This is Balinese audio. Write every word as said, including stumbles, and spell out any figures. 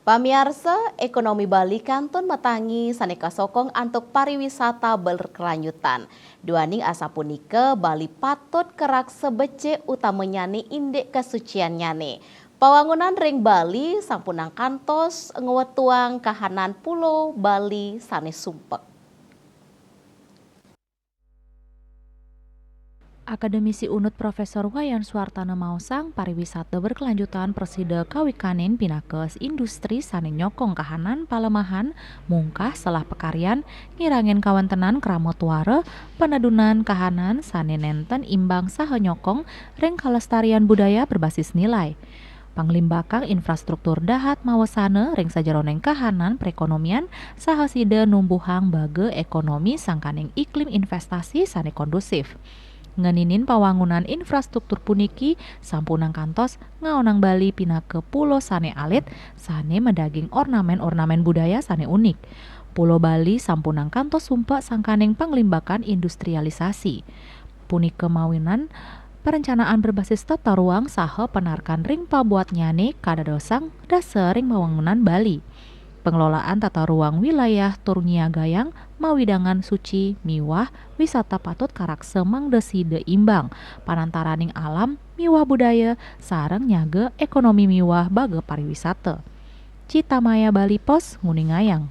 Pamiarsa, ekonomi Bali kantun matangi sane kasokong antuk pariwisata berkelanjutan. Duaning asapunika, Bali patut karaksa becik utamanyane indik kasuciannyane. Pawangunan ring Bali sampunang kantos ngwetuang kahanan Pulo Bali sane sumpek. Akademisi Unut Profesor Wayan Suartana maosang, pariwisata berkelanjutan prasida kawikanin pinaka industri sane nyokong kahanan palemahan mungkah selah pakaryan, ngirangin kawentenan krama tuara, panedunan kahanan sane nenten imbang saha nyokong ring kalestarian budaya berbasis nilai. Panglimbakang infrastruktur dahat mawasana ring sajeroning kahanan perekonomian saha sida numbuhang baga ekonomi sangkaning iklim investasi sane kondusif. Ngeninin pawangunan infrastruktur puniki sampunang kantos ngaonang Bali pinaka pulo sane alit, sane madaging ornamen-ornamen budaya sane unik. Pulo Bali sampunang kantos sumpek sangkaning panglimbakan industrialisasi. Punika mawinan parencanaan berbasis tata ruang saha panarkan ring pabuatnyane kadadosang dasar ring pawangunan Bali. Pengelolaan tata ruang wilayah tur nyiagayang mawidangan suci miwah wisata patut karaksa mangda sida imbang panantaraning alam miwah budaya sareng nyaga ekonomi miwah baga pariwisata. Cita Maya Bali Post nguningayang.